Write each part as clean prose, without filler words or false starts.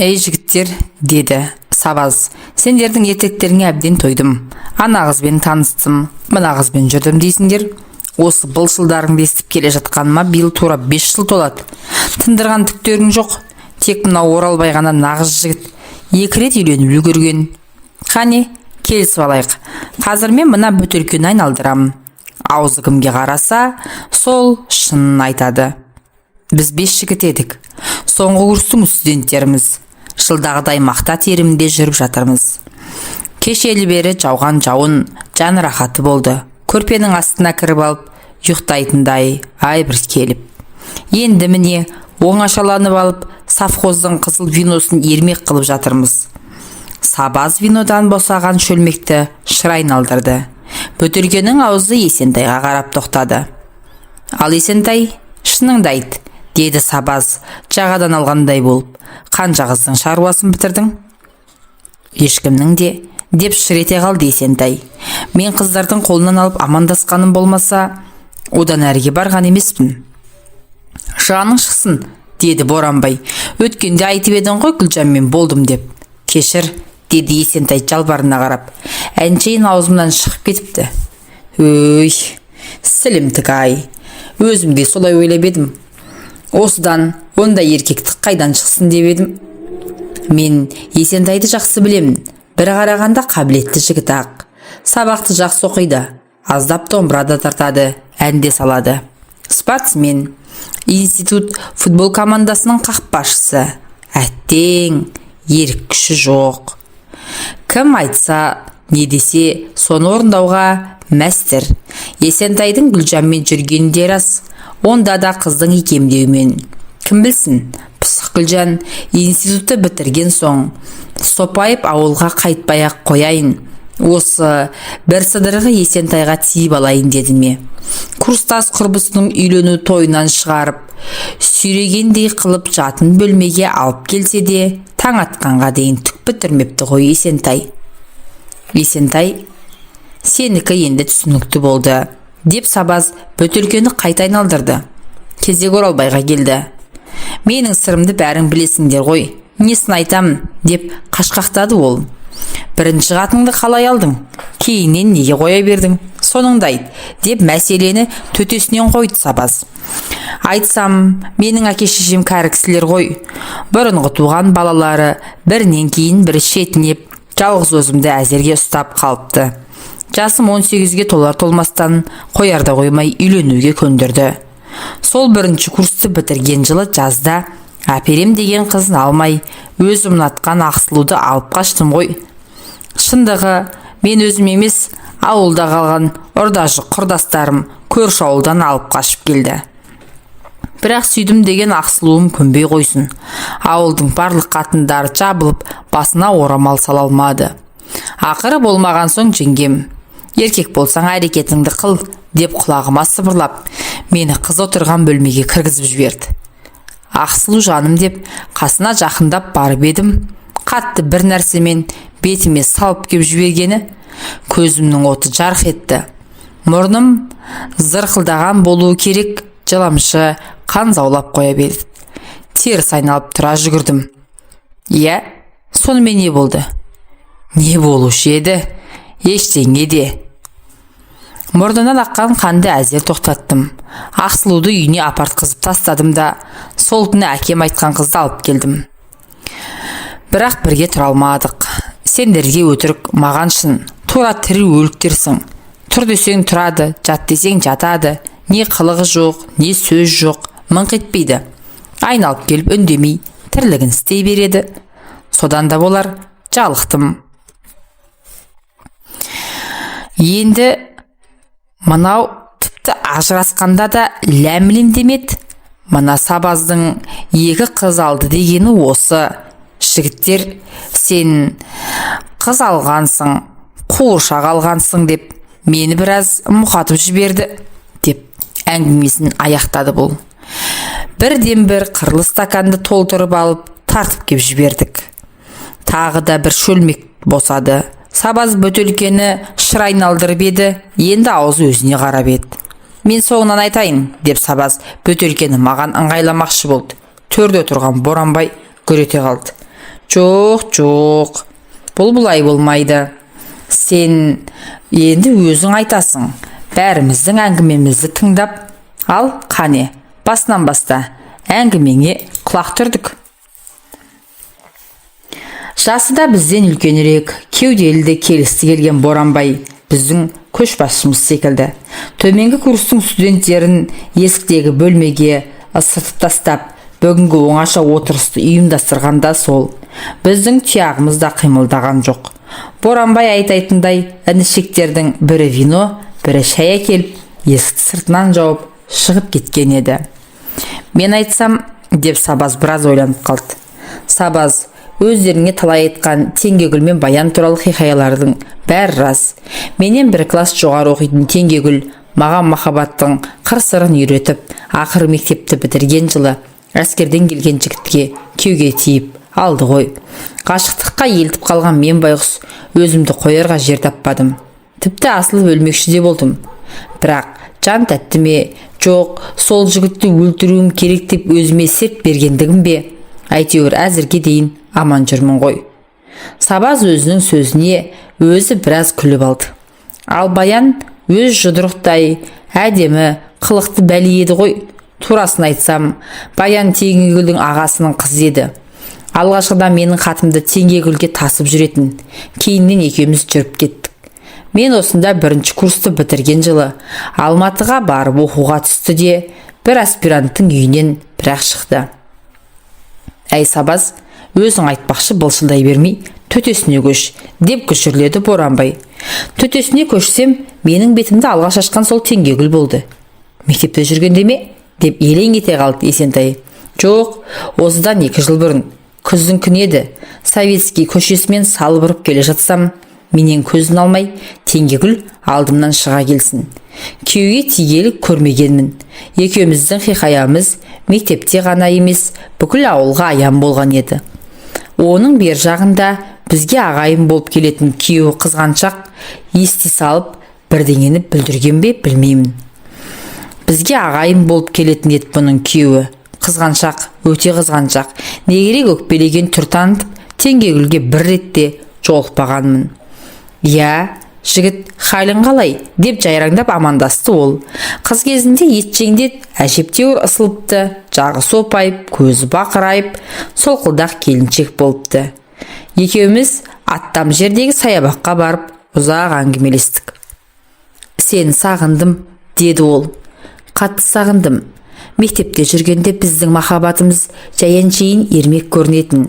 Ей, жігіттер, деді Сабаз, сендердің ертектеріңе әбден тойдым. Ана қызбен таныстым, мына қызбен жүрдім дейсіңдер. Осы былшылдарыңды естіп келе жатқаныма биыл тура 5 жыл толады. Тындырған түктерің жоқ. Тек мынау Оралбай ғана нағыз жігіт, екі рет үйленіп үлгерген. Қане, келісіп алайық. Қазір мен мына бөтелкені айналдырамын. Аузы кімге қараса, сол шынын айтады. Біз бес жігіт едік, соңғы курстың студенттеріміз. Жылдағыдай мақта терімінде жүріп жатырмыз. Кешелі бері жауған жауын жан рахаты болды. Көрпенің астына кіріп алып ұйықтайтындай ай бір келіп. Енді міне, оңашаланып алып, совхоздың қызыл виносын ермек қылып жатырмыз. Сабаз винодан босаған шөлмекті шыр айналдырды. Бөтелкенің аузы Есентайға қарап тоқтады. Ал, Есентай, шыныңды айт, деді Сабаз жағадан алғандай болып. Қанша қыздың шаруасын бітірдің? Ешкімнің де, деп шыр ете қалды Есентай. Мен қыздардың қолынан алып амандасқаным болмаса, одан әріге барған емеспін. Жаның шықсын, деді Боранбай. Өткенде айтып едің ғой Гүлжанмен болдым деп. Кешір, деді Есентай жалбарына қарап. Әншейін аузымнан шығып кетіпті. Өй, сілімтік ай, өзім де солай ойлап едім. Осыдан ондай еркектік қайдан шықсын деп едім. Мен Есентайды жақсы білемін. Бір қарағанда қабілетті жігіт ақ. Сабақты жақсы оқиды, аздап домбыра да тартады, ән де салады. Спортсмен, институт футбол командасының қақпашысы. Әттең, ерік күші жоқ. Кім айтса, не десе, соны орындауға мәстір. Есентайдың Гүлжанмен жүргені де рас. Онда да қыздың икемдеуімен. Кім білсін, пысық Гүлжан институтты бітірген соң сопайып ауылға қайтпай ақ қояйын, осы бір сыдырығы Есентайға тиіп алайын деді ме? Курстас құрбысының үйлену тойынан шығарып, сүйрегендей қылып жатын бөлмеге алып келсе де, таң атқанға дейін түк бітірмепті ғой Есентай. Есентай, сенікі енді түсінікті болды, деп Сабаз бөтелкені қайта айналдырды. Кезек Оралбайға келді. Менің сырымды бәрің білесіңдер ғой, несін айтамын, деп қашқақтады ол. Бірінші қатыныңды қалай алдың, кейіннен неге қоя бердің, соныңды айт, деп мәселені төтесінен қойды Сабаз. Айтсам, менің әке шешем кәрі кісілер ғой. Бұрынғы туған балалары бірінен кейін бірі шетінеп, жалғыз өзімді әзерге ұстап қалыпты. Жасым 18-ге толар толмастан қоярда қоймай үйленуге көндірді. Сол бірінші курсты бітірген жылы жазда әперем деген қызын алмай, өзім ұнатқан Ақсұлуды алып қаштым ғой. Шындығы, мен өзім емес, ауылда қалған ұрдашы құрдастарым көрші ауылдан алып қашып келді. Бірақ сүйдім деген Ақсұлуым көнбей қойсын. Ауылдың барлық қатындары жабылып, басына орамал сала алмады. Ақыры болмаған соң жеңгем: «Еркек болсаң, әрекетіңді қыл», – деп құлағыма сыбырлап, мені қыз отырған бөлмеге кіргізіп жіберді. Ақсұлу жаным деп қасына жақындап барып едім, қатты бір нәрсемен бетіме салып кеп жібергені, көзімнің оты жарқ етті. Мұрным зырқылдаған болуы керек, жыламшы қан заулап қоя берді. Теріс айналып тұра жүгірдім. Иә, сонымен не болды? Не болушы еді? Ештеңе де. Мұрнынан аққан қанды әзер тоқтаттым. Ақсұлуды үйіне апартқызып тастадым да, сол түні әкем айтқан қызды алып келдім. Бірақ бірге тұра алмадық. Сендерге өтірік, маған шын. Тура тірі өліктерсің. Тұр десең тұрады, жат десең жатады. Не қылығы жоқ, не сөз жоқ, мыңқ етпейді. Айналып келіп үндемей тірлігін істей береді. Содан да болар, жалықтым. Енді мынау тіпті ажырасқанда да ләм демеді. Мына Сабаздың екі қыз алды дегені осы. Жігіттер, сен қыз алғансың, қуыршақ алғансың деп мені біраз мұқатып жіберді, деп әңгімесін аяқтады бұл. Бірден бір қырлы стаканды толтырып алып, тартып кеп жібердік. Тағы да бір шөлмек босады. Сабаз бөтелкені шыр айналдырып еді, енді аузы өзіне қарап еді. Мен соңынан айтайын, деп Сабаз бөтелкені маған ыңғайламақшы болды. Төрде отырған Боранбай гүр ете қалды. Жоқ, жоқ, бұл бұлай болмайды. Сен енді өзің айтасың. Бәріміздің әңгімемізді тыңдап ал, қане, басынан баста, әңгімеңе құлақ түрдік. Жасы да бізден үлкенірек, кеуделі де келісті келген Боранбай біздің көшбасшымыз секілді. Төменгі курстың студенттерін есіктегі бөлмеге ысыртып тастап, бүгінгі оңаша отырысты ұйымдастырған да сол. Біздің тұяғымыз да қимылдаған жоқ. Боранбай айтайтындай інішектердің бірі вино, бірі шай әкеліп, есікті сыртынан жауып шығып кеткен еді. Мен айтсам, деп Сабаз біраз ойланып қалды. Сабаз, өздеріңе талай айтқан Теңгегүл мен Баян туралы хикаялардың бәрі рас. Менен бір класс жоғары оқитын Теңгегүл маған махаббаттың қыр-сырын үйретіп, ақыры мектепті бітірген жылы әскерден келген жігітке күйеуге тиіп алды ғой. Ғашықтыққа елтіп қалған мен байғұс өзімді қоярға жер таппадым. Тіпті асылып өлмекші де болдым. Бірақ жан тәтті ме, жоқ, сол жігітті өлтіруім керек деп өзіме серт бергендігім бе, әйтеуір әзірге дейін аман жүрмін ғой. Сабаз өзінің сөзіне өзі біраз күліп алды. Ал Баян өз жұдырықтай әдемі, қылықты бәле еді ғой. Турасын айтсам, Баян Теңгегүлдің ағасының қызы еді. Алғашқыда менің хатымды Теңгегүлге тасып жүретін. Кейіннен екеуміз жүріп кеттік. Мен осында бірінші курсты бітірген жылы Алматыға барып оқуға түсті де, бір аспиранттың үйінен бірақ шықты. Әй, Сабаз, өзің айтпақшы, былшылдай бермей төтесіне көш, деп күшірледі Боранбай. Төтесіне көшсем, менің бетімді алғаш ашқан сол Теңгегүл болды. Мектепте жүргенде ме, деп елең ете қалды Есентай. Жоқ, осыдан 2 жыл бұрын, күздің күні еді. Советский көшесімен салбырып келе жатсам, менен көзін алмай Теңгегүл алдымнан шыға келсін. Күйеуге тигелі көрмегенмін. Екеуміздің хикаямыз мектепте ғана емес, бүкіл ауылға аян болған еді. Оның бер жағында бізге ағайын болып келетін күйеуі қызғаншақ ести салып бірдеңені бүлдірген бе, білмеймін. Бізге ағайын болып келетін еді бұның күйеуі. Қызғаншақ, өте қызғаншақ. Не керек өкпелеген түр танытып, Теңгегүлге бір ретте жолықпағанмын. Иә, жігіт, халің қалай, деп жайраңдап амандасты ол. Қыз кезінде етжеңдет әжептәуір ысылыпты, жағы сопайып, көзі бақырайып, солқылдақ келіншек болыпты. Екеуміз аттам жердегі саябаққа барып ұзақ әңгімелестік. Сені сағындым, деді ол. Қатты сағындым. Мектепте жүргенде біздің махаббатымыз жай әншейін ермек көрінетін.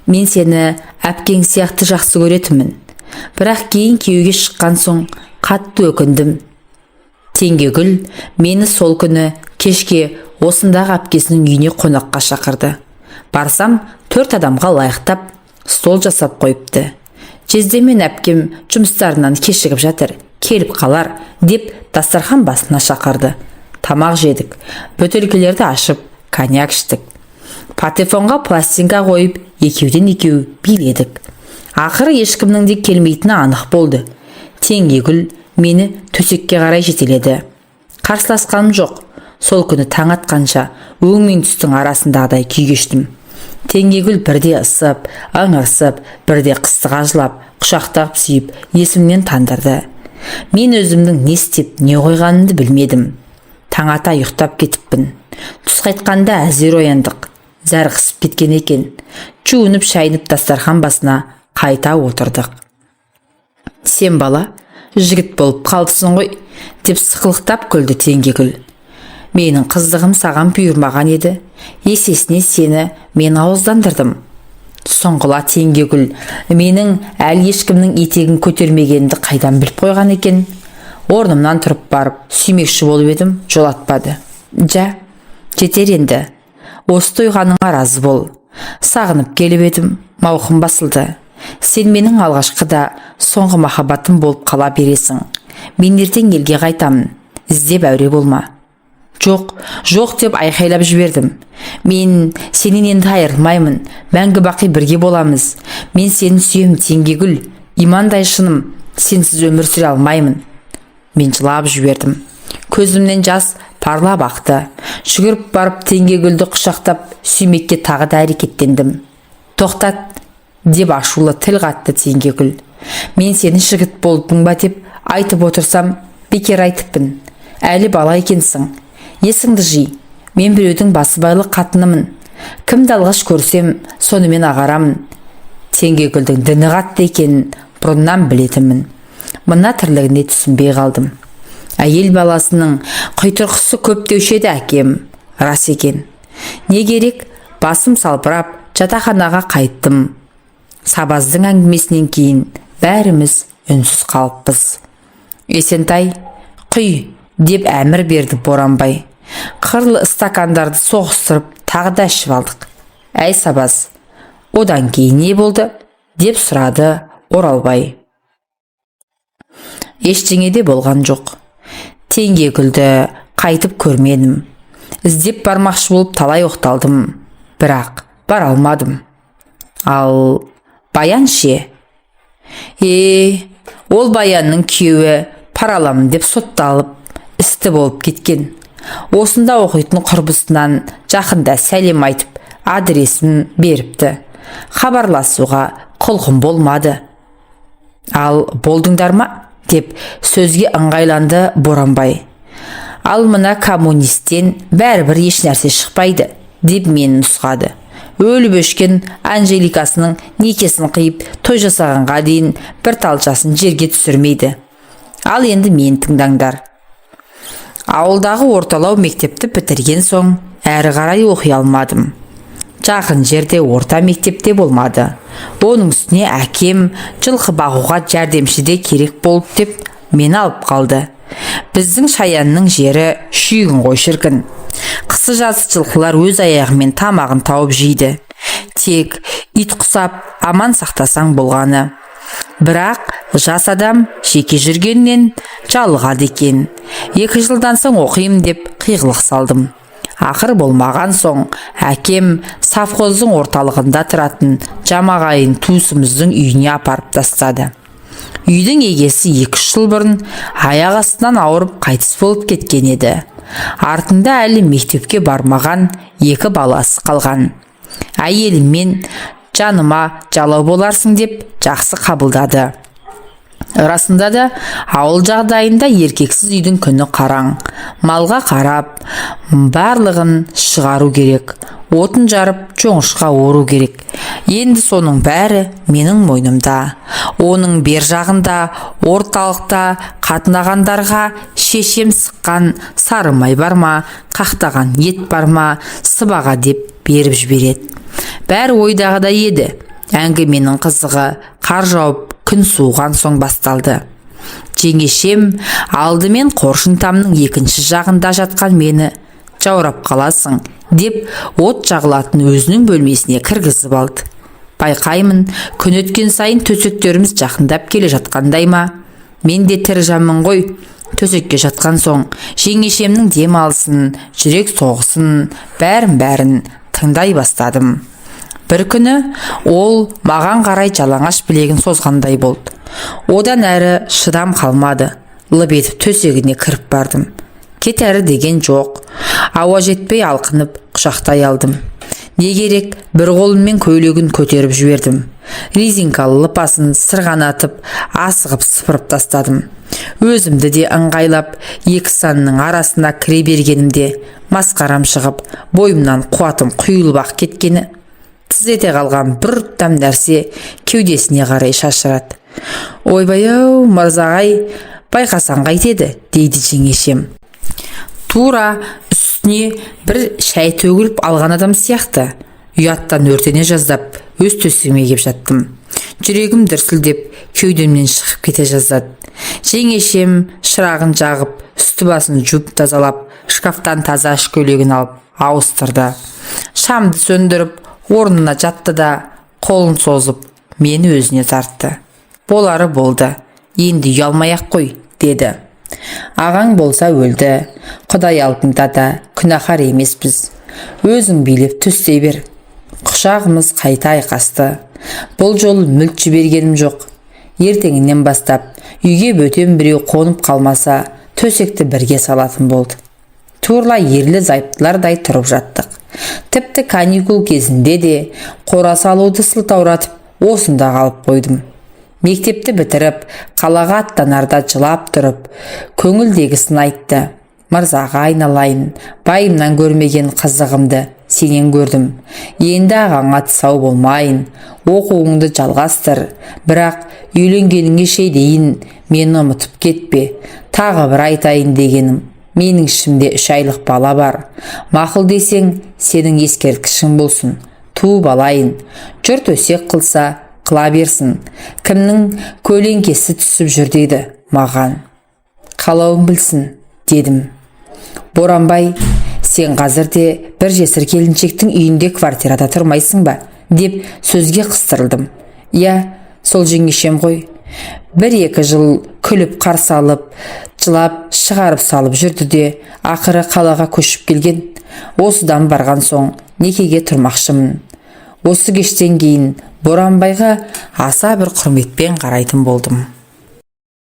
Мен сені әпкең сияқты жақсы көретінмін. Бірақ кейін күйеуге шыққан соң қатты өкіндім. Теңгегүл мені сол күні кешке осындағы әпкесінің үйіне қонаққа шақырды. Барсам, 4 адамға лайықтап стол жасап қойыпты. Жездем мен әпкем жұмыстарынан кешігіп жатыр, келіп қалар, деп дастархан басына шақырды. Тамақ жедік, бөтелкелерді ашып, коньяк іштік. Патефонға пластинка қойып, екеуден екеу биледік. Ақыры ешкімнің де келмейтіні анық болды. Теңгегүл мені төсекке қарай жетеледі. Қарсыласқаным жоқ. Сол күні таң атқанша өң мен түстің арасындағыдай күй кештім. Теңгегүл бірде ысып, ыңырсып, бірде қыстыға жылап, құшақтап сүйіп, есімнен тандырды. Мен өзімнің не істеп, не қойғанымды білмедім. Таң ата ұйықтап кетіппін. Түс қайтқанда әзер ояндық. Зәр қысып кеткен екен. Жуынып шайынып дастархан басына қайта отырдық. Сен бала, жігіт болып қалыпсың ғой, деп сықылықтап күлді Теңгегүл. Менің қыздығым саған бұйырмаған еді. Есесіне сені мен ауыздандырдым. Сұңғыла Теңгегүл менің әлі ешкімнің етегін көтермегенімді қайдан біліп қойған екен? Орнымнан тұрып барып сүймекші болып едім, жолатпады. Жә, жетер енді. Осы тойғаныңа разы бол. Сағынып келіп едім, мауқым басылды. Сен менің алғашқы да соңғы махаббатым болып қала бересің. Мен ертең елге қайтамын. Іздеп әуре болма. Жоқ, жоқ, деп айқайлап жібердім. Мен сенен енді айырылмаймын. Мәңгі бақи бірге боламыз. Мен сені сүйемін, Теңгегүл. Имандай шыным, сенсіз өмір сүре алмаймын. Мен жылап жібердім. Көзімнен жас парлап ақты. Жүгіріп барып Теңгегүлді құшақтап сүймекке тағы да әрекеттендім. Тоқтат, Деп ашулы тіл қатты Теңгегүл. Мен сені жігіт болдың ба деп айтып отырсам, бекер айтыппын. Әлі бала екенсің. Есіңді жи. Мен біреудің басыбайлы қатынымын. Кімді алғаш көрсем, сонымен ағарамын. Теңгегүлдің діні қатты екенін бұрыннан білетінмін. Мына тірлігіне түсінбей қалдым. Әйел баласының құйтырқысы көп деуші еді әкем. Рас екен. Не керек, басым салбырап жатақханаға қайттым. Сабаздың әңгімесінен кейін бәріміз үнсіз қалыппыз. Есентай, құй, деп әмір берді Боранбай. Қырлы стакандарды соғыстырып, тағы да ішіп алдық. Әй, Сабаз, одан кейін не болды? Деп сұрады Оралбай. Ештеңе де болған жоқ. Теңгегүлді қайтып көрмедім. Іздеп бармақшы болып талай оқталдым, бірақ бара алмадым. Ал Баян ше? Е, ол Баянның күйеуі параламын деп сотталып, істі болып кеткен. Осында оқитын құрбысынан жақында сәлем айтып, адресін беріпті. Хабарласуға құлқым болмады. Ал болдыңдар ма? Деп сөзге ыңғайланды Боранбай. Ал мына коммунисттен бәрібір еш нәрсе шықпайды, деп мені нұсқады. Өліп өшкен Анжеликасының некесін қиып, той жасағанға дейін бір талшасын жерге түсірмейді. Ал енді мені тыңдаңдар. Ауылдағы орталау мектепті бітірген соң әрі қарай оқи алмадым. Жақын жерде орта мектепте болмады. Оның үстіне әкем жылқы бағуға жәрдемші де керек болды деп мені алып қалды. Біздің Шаянның жері шүйгін ғой, шіркін. Қысы жазы жылқылар өз аяғымен тамағын тауып жейді. Тек ит құсап аман сақтасаң болғаны. Бірақ жас адам жеке жүргеннен жалығады екен. 2 жылдан соң оқимын деп қиғылық салдым. Ақыр болмаған соң әкем совхоздың орталығында тұратын жамағайын туысымыздың үйіне апарып тастады. Үйдің егесі 2-үш жыл бұрын аяқ астынан ауырып қайтыс болып кеткен еді. Артында әлі мектепке бармаған екі баласы қалған. Әйеліммен жаныма жалау боларсың деп жақсы қабылдады. Расында да, ауыл жағдайында еркексіз үйдің күні қараң. Малға қарап, барлығын шығару керек, отын жарып, жоңышқа ору керек. Енді соның бәрі менің мойнымда. Оның бер жағында орталықта қатынағандарға шешем сыққан сары май бар ма, қақтаған ет бар ма, сыбаға деп беріп жібереді. Бәрі ойдағыдай еді. Әңгіменің қызығы қар жауып, күн суыған соң басталды. Жеңешем алдымен қоршын тамның екінші жағында жатқан мені жаурап қаласың деп, от жағылатын өзінің бөлмесіне кіргізіп алды. Байқаймын, күн өткен сайын төсектеріміз жақындап келе жатқандай ма. Мен де тірі жанмын ғой. Төсекке жатқан соң жеңешемнің дем алысын, жүрек соғысын, бәрін бәрін тыңдай бастадым. Бір күні ол маған қарай жалаңаш білегін созғандай болды. Одан әрі шыдам қалмады, лып етіп төсегіне кіріп бардым. Кет әрі деген жоқ, ауа жетпей алқынып құшақтай алдым. Не керек, бір қолыммен көйлегін көтеріп жібердім. Резинкалы лыпасын сырғанатып, асығып сыпырып тастадым. Өзімді де ыңғайлап, екі санның арасына кіре бергенімде масқарам шығып, бойымнан қуатым құйылып ақ кеткені. Тыз ете қалған бір ұрттам нәрсе кеудесіне қарай шашырады. Ойбай ау, мырзағай, байқасаң қайтеді, дейді жеңешем. Тура үстіне бір шай төгіліп алған адам сияқты. Ұяттан өртене жаздап, өз төсегіме кеп жаттым. Жүрегім дүрсілдеп, кеудемнен шығып кете жаздады. Жеңешем шырағын жағып, үсті басын жуып тазалап, шкафтан таза іш көйлегін алып ауыстырды. Шамды сөндіріп, орнына жатты да, қолын созып мені өзіне тартты. Болары болды, енді ұялмай ақ қой, деді. Ағаң болса өлді, құдай алдында да күнәһар емеспіз. Өзің билеп төстей бер. Құшағымыз қайта айқасты. Бұл жолы мүлт жібергенім жоқ. Ертеңінен бастап үйге бөтен біреу қонып қалмаса, төсекті бірге салатын болды. Тура ерлі зайыптылардай тұрып жаттық. Тіпті каникул кезінде де қора салуды сылтауратып Осында қалып қойдым. Мектепті бітіріп, қалаға аттанарда жылап тұрып, көңілдегісін айтты. Мырзаға айналайын, байымнан көрмеген қызығымды сенен көрдім. Енді ағаңа тұсау болмайын, оқуыңды жалғастыр, бірақ үйленгеніңе дейін мені ұмытып кетпе. Тағы бір айтайын дегенім, менің ішімде 3 айлық бала бар. Мақұл десең, сенің ескерткішің болсын, туып алайын. Жұрт өсек қылса, қыла берсін. Кімнің көлеңкесі түсіп жүр дейді маған. Қалауың білсін, дедім. Боранбай, сен қазір де бір жесір келіншектің үйінде квартирада тұрмайсың ба, деп сөзге қыстырылдым. Иә, сол жеңешем ғой. 1-2 жыл күліп қарсы алып, жылап шығарып салып жүрді де, ақыры қалаға көшіп келген. Осыдан барған соң некеге тұрмақшымын. Осы кештен кейін Боранбайға аса бір құрметпен қарайтын болдым.